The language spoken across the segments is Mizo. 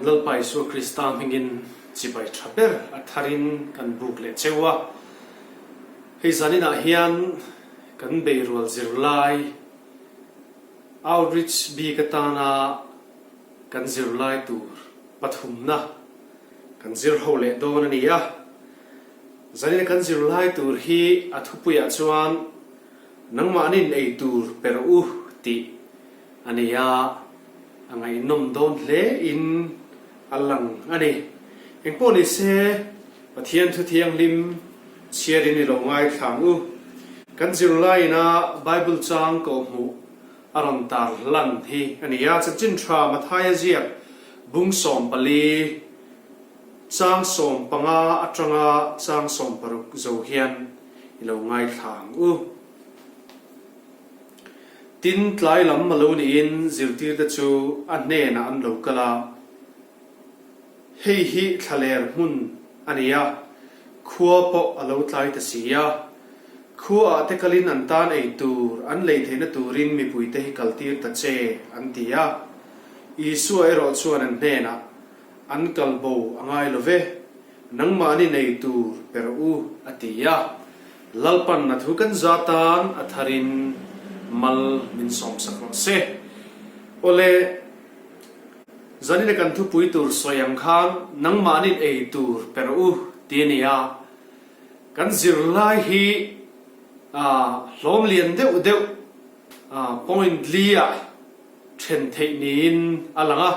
Lalpa Isua Krista hmingin chibai tha ber a tharin kan buk leh cheu a. Hei zaninah hian kan beirual zirlai Outreach bik atana kan zirlai tur pathumna kan zir ho leh dawn a ni a. Zanina kan zirlai tur hi a thupuiah chuan Nangmahnin ei tur per u tih a ni a, a ngaihnawm dawn hle in a lang a ni. Engpawh ni se, Pathian thu thianghlim chhiarin i lo ngaithlang u. Kan zirlaina Bible chang kawhhmuh a rawn tar hlan hi a ni a, Chanchin Tha Mathaia ziak bung 14, chang 15 atanga chang 60 zo hian i lo ngaithla ang u. Tin, tlai lam a lo niin zirtirte chu a hnenah an lo kal a, Hei hi thlaler hmun a ni a, khua pawh a lo tlai ta si a. Khuaah te kalin an tan ei tur an lei theihna turin mipuite hi kaltir ta che, an ti a. Isua erawh chuan an hnenah, An kal bo a ngai lo ve, Nangmahni nei tur pe rawh u, a ti a. Lalpan a thu kan za tan a tharin mal min sawmsak rawh se. Awle, zanina kan thupui tur sawi ang khan nangmahni ei tur pe rawh u ti a ni a. Kan zirlai hi hlawm lian deuh deuh point li ah then theih niin a lang a.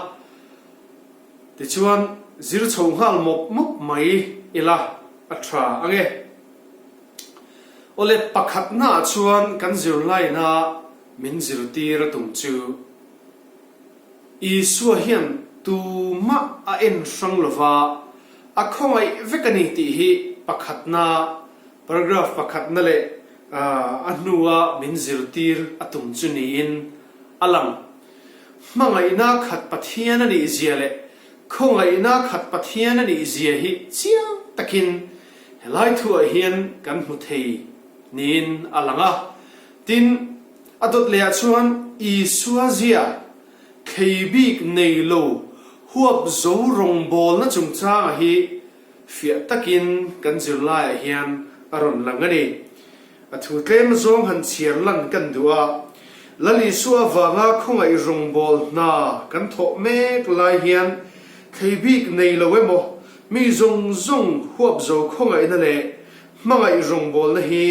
Tichuan, zir chho nghal mawp mawp mai ila a tha ang e. Awle, pakhatnaah chuan kan zirlaina min zirtir a tum chu Isua hian tumah a en hrang lova a khawngaih vek a ni tih hi pakhatna, paragraph pakhatna leh a hnua min zirtir a tum chu niin a lang. Hmangaihna khat Pathian a nih zia leh khawngaihna khat Pathian a nih zia hi chiang takin helai thuah hian kan hmu thei niin a lang a. Tin, a dawt lehah chuan Isua zia thlei bik nei lo huap zo rawngbawlna chungchanga hi fiah takin kan zirlaiah hian a rawn lang a ni. A thu tlem zawng han chhiar lan kan duh a, Lal Isua avanga khawngaih rawngbâwl hna kan thawh mek lai hian thlei bik nei lo emaw, mi zawng zawng huap zo khawngaihna leh hmangaih rawngbâwlna hi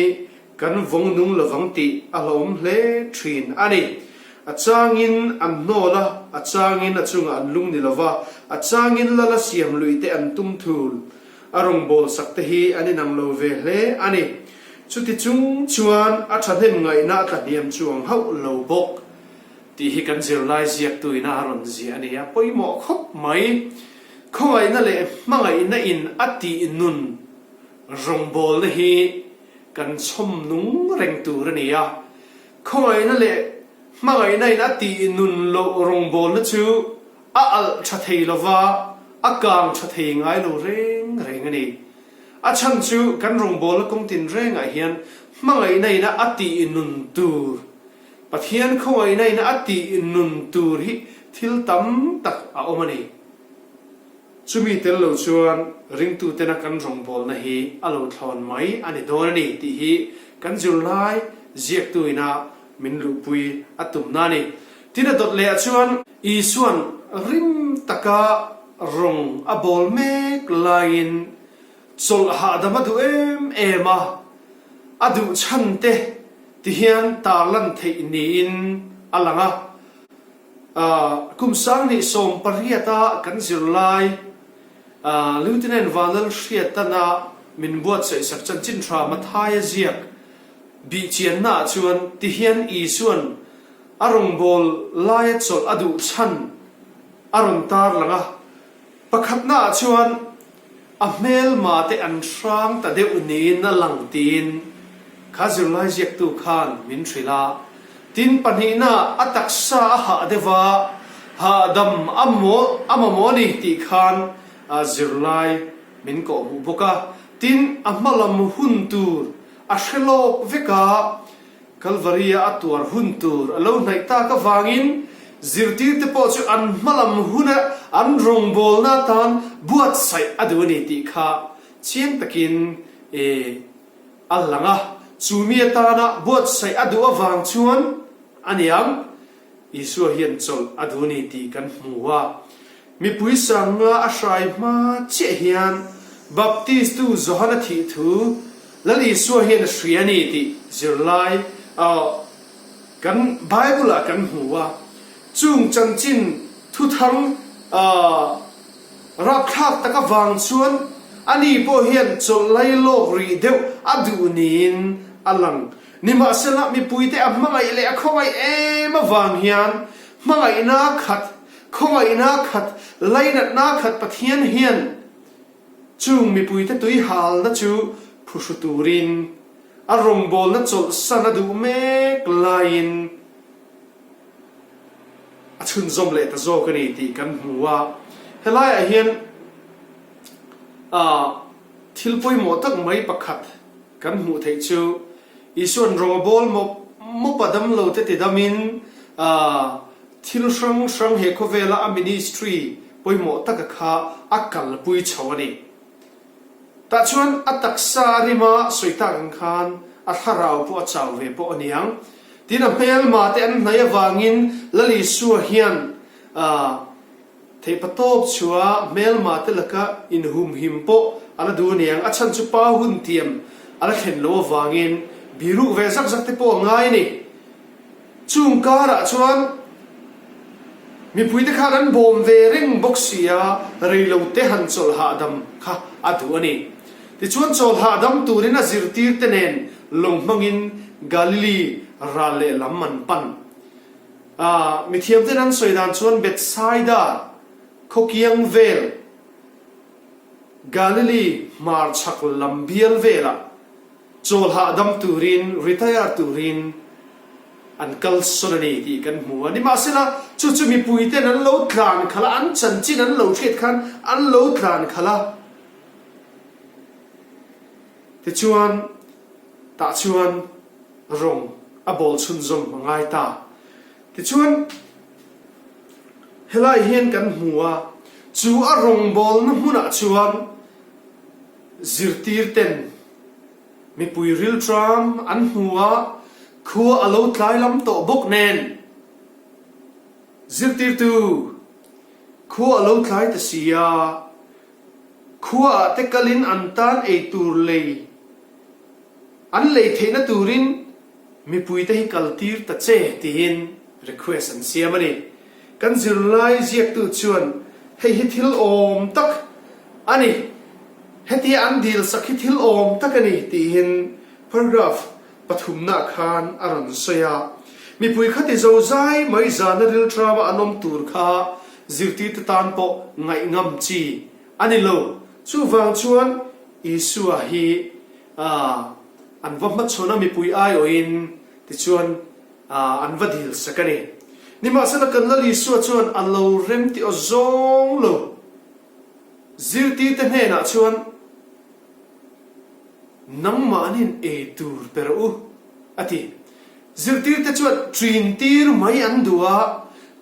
kan vawng nung lovang tih a hlauhawm hle thin a ni. A changin an hnawl a, a changin a chungah an lung ni lova, a changin Lala siam luih te an tum thul. A rawngbâwl sak te hi an inang lo ve hle a ni. Chuti chung chuan a thahnem ngaihna a tlahniam chuang hauh lo bawk tih hi kan zirlai ziaktuina a rawn ziah a ni a, pawimawh khawp mai. Khawngaihna leh hmangaihna in a tih nun rawngbâwlna hi kan chhawm nung reng tur a ni a, khawngaihna leh hmangaihna in a tih nun loh rawngbâwlna chu A alh tha thei lova, a kang tha thei ngai lo reng reng a ni. A chhan chu kan rawngbawlna kawng tinrengah hian hmangaihna ina a tih nun tur, Pathian khawngaihna ina a tih nun tur hi thil tam tak a awm a ni. Chumi tel lo chuan ringtutena kan rawngbawlna hi a lo thlawn mai a ni dawn a ni tih hi kan zirlai ziaktu ina min luhpui a tumna a ni. Tin a dawt lehah chuan Isua'n rim taka rawng a bawl mek laiin chawlh hahdam a duh em em a, a duh chhan te ti hian tarlan theih niin a lang a. Kum 2018 a kan zirlai Lieutenant Vanlal Hriatana min buatsaih sak chanchin tha Mathaia ziak bihchiannaah chuan ti hian Isua'n A rawngbâwl laia chawlh a duh chhan a rawn tar lang a, pakhatnaah chuan a hmelmate an hrang ta deuh niin a lang tiin kha zirlai ziaktu khan min hrilh a. Tin, pahnihnaah a taksa a hah deuh a, hahdam a a mamawh a ni tih khan zirlai min kawhhmuh bawk a. Tin, a hmalam hun tur a hre lawk vek a, Kalvaria a tuar hun tur a lo hnaih tak avangin Zirtirte pawh chu an hmalam huna an rawngbawlna atan buatsaih a duh a ni tih kha chiang takin a lang a. Chu mi atana buatsaih a duh avang chuan a niang Isua hian chawlh a duh a ni tih kan hmu a. Mipui sanga a hrai hma chiah hian Baptistu Johana thih thu Lal Isua hian a hria a ni tih zirlai kan Bible ah kan hmu a. Chung chanchin thuthang rapthlak tak avang chuan ani pawh hian chawlh lai lawk rih deuh a duh niin a lang. Nimahsela mipuite a hmangaih leh a khawngaih em avang hian hmangaihna khat Khawngaihna khat, lainatna khat Pathian hian chung mipuite tui halna chu phuhru turin a rawngbawlna chawlhsan a duh mek laiin a chhunzawm leh ta zawk a ni tih kan hmu a. Helaiah hian thil pawimawh tak mai pakhat kan hmuh theih chu Isua'n rawng a bawl mawp mawp a damlote tidamin Thil hrang hrang he khawvela a ministry pawimawh taka kha a kalpui chho a ni. Tah chuan a taksa a rima sawi tak ang khan a thlarau pawh a chau ve pawh a niang. Tin a hmelma te an hnaih avangin Lal Isua hian theihpatawp chhuah hmelma te laka inhumhim pawh a la duh a niang. A chhan chu pa hun tiam a la thlen loh avangin biruk ve zak zak te pawh a ngai a ni. Chung karah chuan mipuite khan an bawm ve reng bawk si a, reilote han chawlh hahdam kha a duh a ni. Tichuan chawlh hahdam turin a zirtirte nen lawng hmangin Galili ral lehlam an pan. A, mithiamten an sawi dan chuan Bethsaida khawkiang vel, Galili hmarchhak lam bial velah Chawl hahdam turin, retire turin an kal sawn a ni tih kan hmu a. Nimahsela, chu chu mipuiten an lo tlan khalh a, an chanchin an lo hriat khan an lo tlan khalh a. Tichuan, tah chuan rawng a bawl chhunzawm a ngai ta. Tichuan, helai hian kan hmu a, chu a rawngbawlna hmunah chuan Zirtirten mipui rilṭam an hmu a, khua a lo tlai lam tawh bawk nen. Zirtirtu, khua a lo tlai ta si a, khuaah te kalin an tan ei tur lei an lei theihna turin mipuite hi kaltir ta che tiin request an siam a ni. Kan zirlai ziaktu chuan hei hi thil awm tak a ni, hetia an dil sak hi thil awm tak a ni tiin paragraph pathumnaah khan a rawn sawi a. Mipui khati zozai mai zana rilṭama an awm tur kha zirtirte tan pawh ngaihngam chi a ni lo. Chuvang chuan Isua hi an va hmachhawn a mipui aiawhin tichuan an va dil sak a ni. Nimahsela kan Lal Isua chuan a lo rem tih aw zawng lo. Zirtirte hnenah chuan, Nangmahni'n ei tur pe rawh u, a ti. Zirtirte chuan ṭin tir mai an duh a,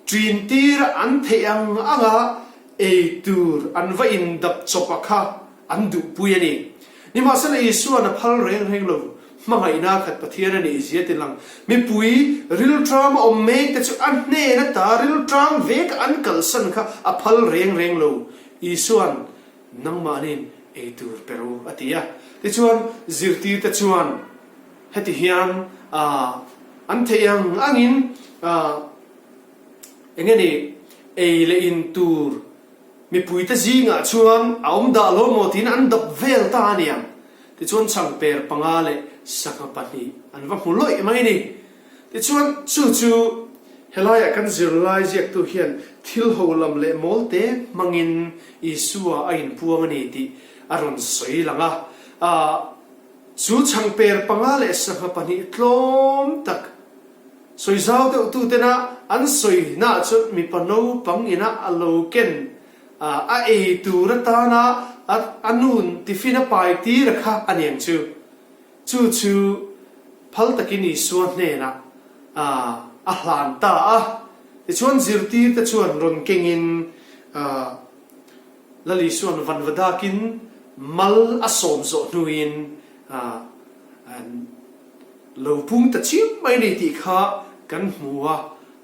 ṭin tira an theih ang anga ei tur an va indap chawp a kha An duhpui a ni. Nimahsela Isua'n a phal reng reng lo. Hmangaihna khat Pathian a nih zia ti lang. Mipui rilṭam a awm mek te chu a hnen ata rilṭam vek an kalsan kha a phal reng reng lo. Isua'n, Nangmahni'n ei tur pe ru, a ti a. Tichuan, zirtirte chuan heti hian an theih ang angin eng nge ni ei leh in tur Mipuite zingah chuan a awm dah lo maw tiin an dap vel ta a niang. Tichuan changper panga leh sangha pahnih an va hmu lawih mai ni. Tichuan chu chu helaiah kan zirlai ziaktu hian thil ho lam leh mawlte hmangin Isua a inpuang a ni tih a rawn sawi lang a. Chu changper panga leh sangha pahnih tlawm tak Sawi zau deuh tu tena an sawi naah chuan mipa naupang ina a lo ken a, a ei tur atana a a nun tiffin a pai tir a kha a niang chu. Chu chu phal takin Isua hnenah a a hlan ta a. Tichuan zirtirte chuan rawn kengin Lal Isua'n vanvadakin mal a sawm zawh hnuin lo pung ta chiam mai a ni tih kha kan hmu a,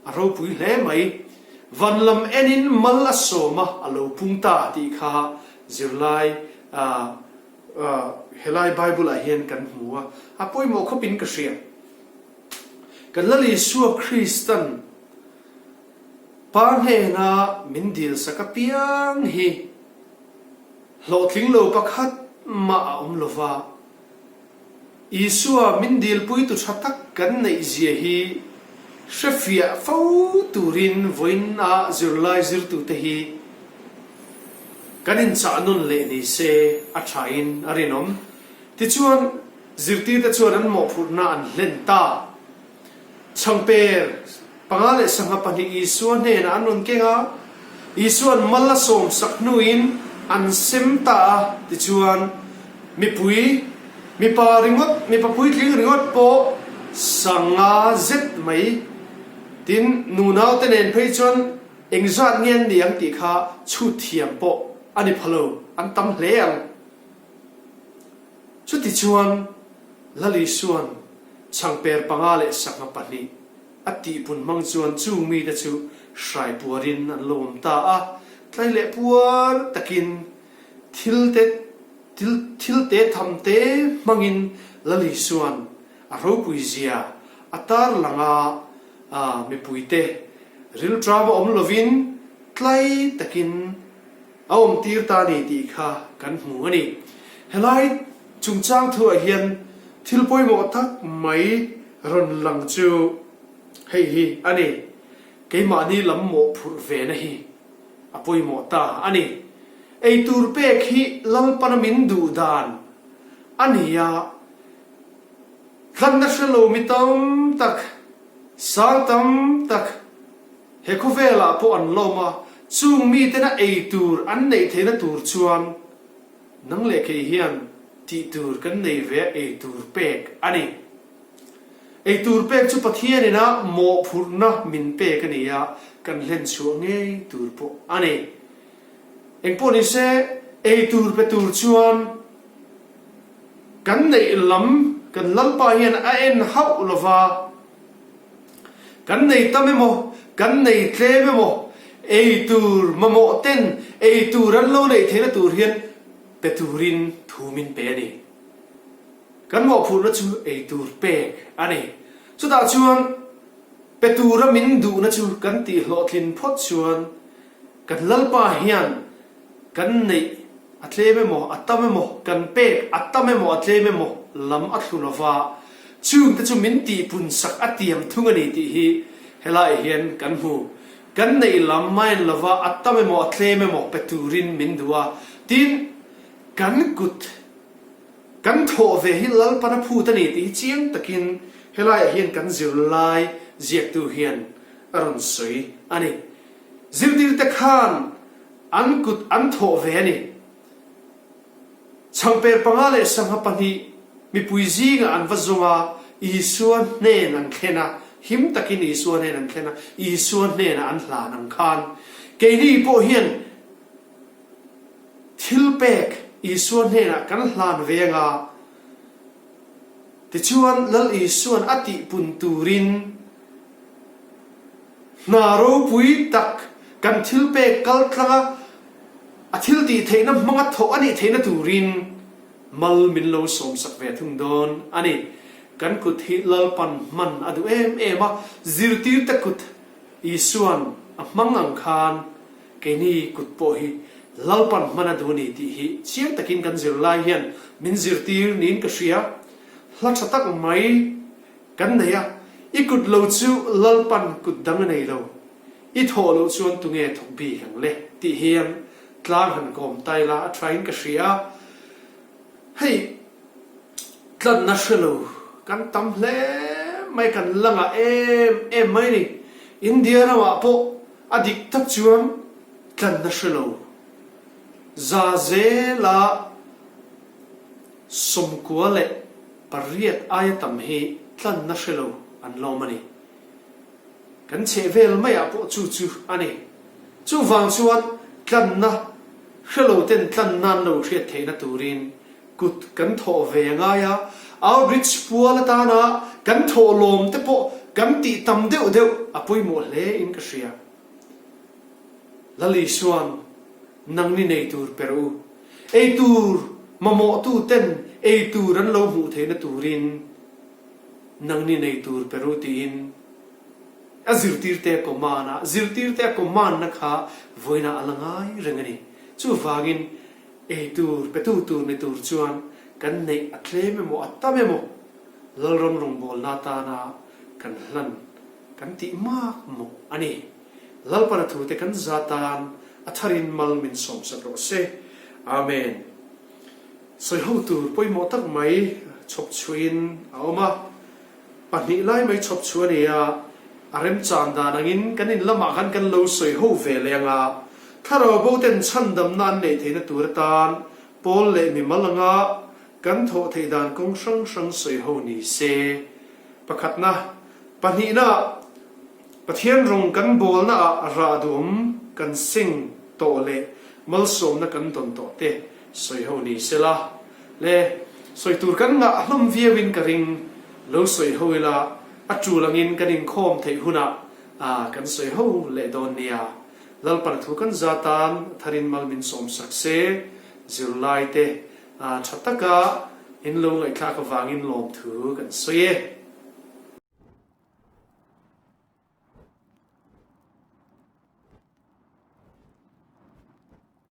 a ropui hle mai. Van lam enin mal a sawm a, a lo pung ta tih kha zirlai helai Bible-ah hian kan hmu a, a pawimawh khawpin ka hria. Kan Lal Isua Kristan Pa hnena min dilsak apiang hi hlawhtling lo pakhat mah a awm lo va, Isua min dilpuitu tha tak kan neih zia hi hrefiah fo turin vawiin-a zirlai zirtute hi kan inchah nun leh ni se a thain a rinawm. Tichuan, zirtirte chuan an mawhphurhna an hlen ta. Chhangper panga leh sangha pahnih Isua hnenah an rawn keng a, Isua'n mal a sawmsak hnuin an sem ta a, tichuan, mipui, mipa ringawt, mipa puitling ringawt pawh sangha zet mai. Tin, nunaute nen phei chuan engzat nge an ni ang tih kha chhut thiam pawh a ni pha lo, an tam hle ang. Chutichuan, Lal Isua'n chhangper panga leh sangha pahnih a tihpun hmang chuan chung mite chu hrai puarin an lo awm ta a, tlai leh puar takin thil te thil te tham te hmangin Lal Isua'n a ropui zia a tarlang a, mipuite rilṭam a awm lovin tlai takin A awm tir ta ni tih kha kan hmu a ni. Helai chungchang thuah hian thil pawimawh tak mai rawn lang chu hei hi a ni, keimahni lam mawhphurh vena hi a pawimawh ta a ni. Eitur pek hi Lalpana min duh dan a ni a, tlanna hre lo mi tam tak, sang tam tak, He khawvelah pawh an lawm a, chung mitena ei tur an neih theihna tur chuan nang leh kei hian tih tur kan nei ve a ei tur pek a ni. Ei tur pek chu Pathianin a mawhphurhna min pek a ni a, kan hlen chhuah ngei tur pawh a ni. Engpawh ni se, ei tur pe tur chuan kan neih lam kan Lalpa hian a en hauh lova, Kan nei tam emaw, kan nei tlem emaw, ei tur mamawh ten ei tur an lo neih theihna tur hian pe turin thu min pe a ni. Kan mawhphurhna chu ei tur pek a ni. Chutah chuan pe tura min duhna chu kan tihhlawhtlin phawt chuan kan Lalpa hian Kan neih a tlem emaw, a tam emaw, kan pek a tam emaw, a tlem emaw lam a thlu lova, chungte chu min tihpun sak a tiam thung a ni tih hi helaiah hian kan hmu. Kan neih lam a en lova, a tam emaw, a tlem emaw pe turin min duh a, tin, kan kut kan thawh ve hi Lalpan a phut a ni tih hi chiang takin helaiah hian kan zirlai ziaktu hian a rawn sawi a ni. Zirtirte khan An kut an thawh ve a ni. Chhangper panga leh sangha pahnih mipui zingah an va zawng a, Isua hnen an thlen a, him takin Isua hnen an thlen a, Isua hnenah an hlan ang khan keini pawh hian thil pek Isua hnenah kan hlan ve anga, tichuan Lal Isua'n a tihpun turin Hna ropui tak kan thil pek kal tlang a, a thil tih theihna hmanga thawh a nih theihna turin mal min lo sawmsak ve thung dawn a ni. Kan kut hi Lalpan hman a duh em em a, zirtirte kut Isua'n a hmang ang khan keini kut pawh hi Lalpan hman a duh a ni tih hi chiang takin kan zirlai hian min zirtir niin ka hria. Hla tha tak mai Kan nei a, i kut lo chu Lalpan kut dang a nei lo, i thawh loh chuan tunge thawk bik ang le tih hian tlang han kawm tai la a thain ka hria. Hei tlanna hre lo kan tam hle mai, kan la ngah em em mai ni. India ramah pawh a dik tak chuan tlanna hre lo za zela Sawmkua leh pariat aia tam hi tlanna hre lo an lawm a ni. Kan chheh vel maiah pawh chu chu a ni. Chuvang chuan tlanna hre lo ten tlan nan lo hriat theihna turin kut kan thawh ve a ngai a, outreach pual atana kan thawh lawm te pawh kan tih tam deuh deuh a pawimawh hle in ka hria. Lal Isuan nangni nei tur per u, ei tur mamawhtu ten ei tur an lo hmuh theihna turin nangni nei tur per u tiin a zirtirte a command a, zirtirte a command na kha vawiinah a la ngai reng a ni. Chuvangin ei tur petu tur ni tur chuan kan neih a tlem emaw a tam emaw Lalram rawngbawlna atana kan hlan kan tih mak mawh a ni. Lalpana thute kan za tan a tharin mal min sawmsak rawh se. Amen. Sawi ho tur pawimawh tak mai chhawp chhuahin a awm a. 2 lai mai chhawp chhuah a ni a, a remchan dan angin kan in lamah khan kan lo sawi ho ve leh ang a. Thlarau bo ten chhandamna an neih theihna tur atan pawl leh mimal anga kan thawh theih dan kawng hrang hrang sawi ho ni se. Pakhatna, pahnihna, Pathian rawng kan bawlna ah rah duhawm kan seng tawh leh malsawmna kan dawn tawh te sawi ho ni se la. Le, sawi tur kan ngah hlawm viau in ka ring, lo sawi ho ila a tul angin kan inkhawm theih hunah kan sawi ho leh dawn nia. Lalpan thu kan za tan a tharin mal min sawm sak se, zirlai te tha taka in lo ngaihthlak avangin lawmthu kan sawi e.